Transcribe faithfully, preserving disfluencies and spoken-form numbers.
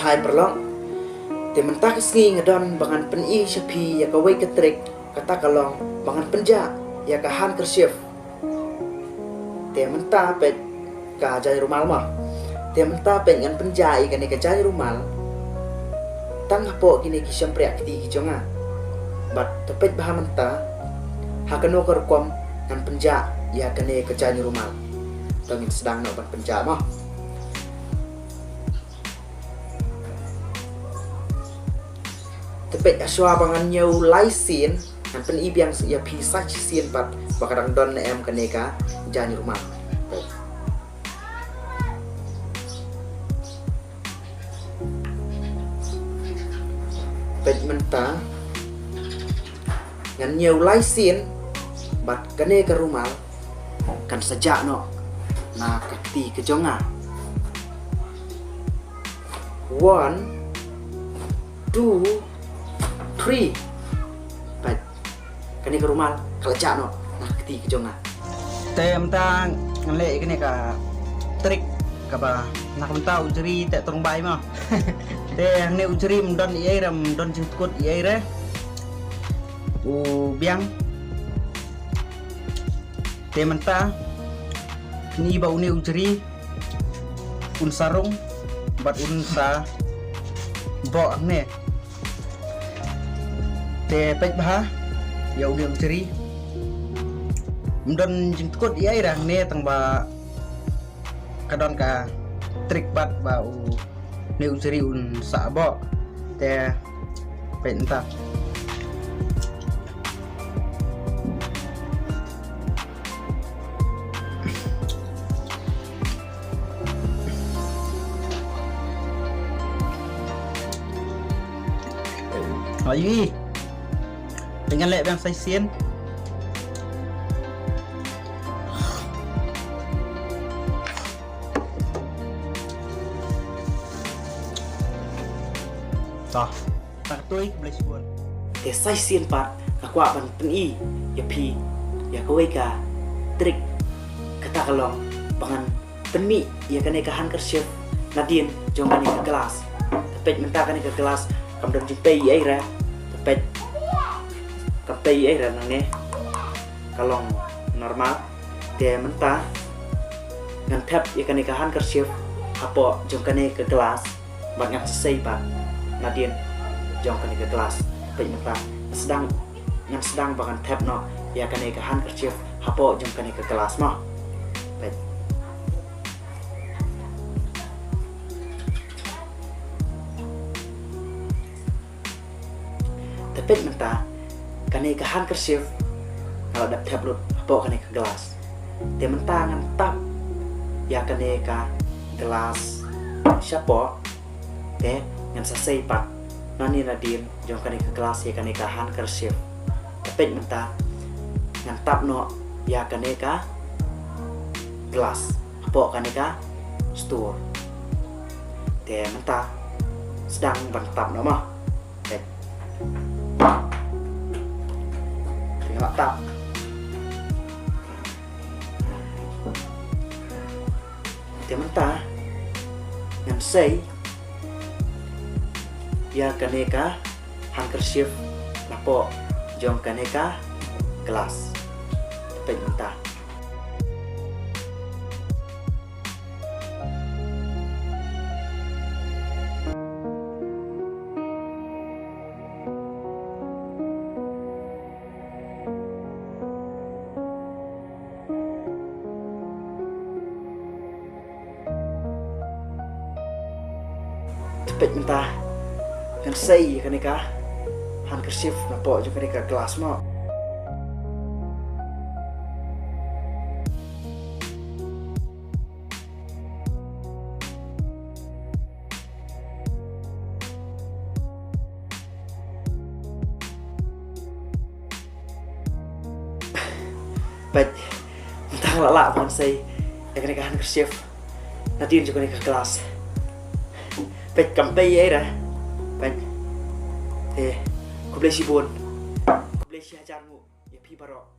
Hai paralok, te mynta ka sngi nga don ba ngan pyni sha phi ïa kawei ka trick, kata ka long ba ngan pynjah ïa ka handkerchief. Te mynta peit ka jaiñ rumal mo. Te mynta peit ngan pynjah ïa kane ka jaiñ rumal tang hapoh kine ki shympriah kti ki jong nga. Bad te peit bha mynta ha kano ka rukom ngan pynjah ïa kane ka jaiñ rumal. To ngin sdang noh ban pynjah mo. Te peit, ha shuwa ba ngan ñiew lai sien, ngan pyni biang ïa phi sa shisien pat ba ka dang don ne em kane ka jaiñ rumal. Peit mynta ngan ñiew lai sien bad kane ka rumal kan sa jah noh na ka kti ka jong nga. One, two, three. Peit, kane ka rumal ka la jah noh na ka kti ka jong nga. Te mynta ngan leh kane ka trick kaba na ka mynta u jri te tong bai mo. Te hangne u jri ym don ei ei re, ym don jingtkut ei ei re. U biang. Te mynta kine ba une u jri un sa rung bad un sa boh hangne. Te peit bha ïa une u jri. Ym don jingtkut ei ei re hangne tang ba ka don ka trick pat ba une u jri un sa boh. Te peit mynta. Ai. Te ngan leh biang sa shisien. To. Tang katto, khublei shibun. Te sa shisien pat nga kwah ban pyni ïa phi ïa kawei ka trick, kata ka long ba ngan pynmih ïa kane ka handkerchief nadien jong kane ka glass. Te peit mynta kane ka glass kam don jingpei ei ei re. Te peit, kam pei ei ei re nangne. Ka long normal. Te mynta ngan thep ïa kane ka handkerchief hapoh jong kane ka glass. Bad ngan sa sei pat nadien jong kane ka glass. Peit mynta, sdang, ngan sdang ba ngan thep noh ïa kane ka handkerchief hapoh jong kane ka glass mo. Peit. Te peit mynta, kane ka handkerchief nga la dep thep lut hapoh kane ka glass. Te mynta ngan tap ïa kane ka glass shapoh. Te ngan sa sei pat nangne nadien jong kane ka glass ïa kane ka handkerchief. Te peit mynta, ngan tap noh ïa kane ka glass hapoh kane ka store. Te mynta sdang ban tap noh mo. Te nga la tap. Te mynta ngan sei ïa kane ka handkerchief napoh jong kane ka glass. Te peit mynta. Te peit mynta, ngan sei kane ka handkerchief napoh jong kane ka glass mo. Peit, mynta nga la lah ban sei ïa kane ka handkerchief nadien jong kane ka glass. Peit, kam pei ei ei re. Peit. Eh, khublei shibun. Khublei shi hajar nguh ïa phi baroh.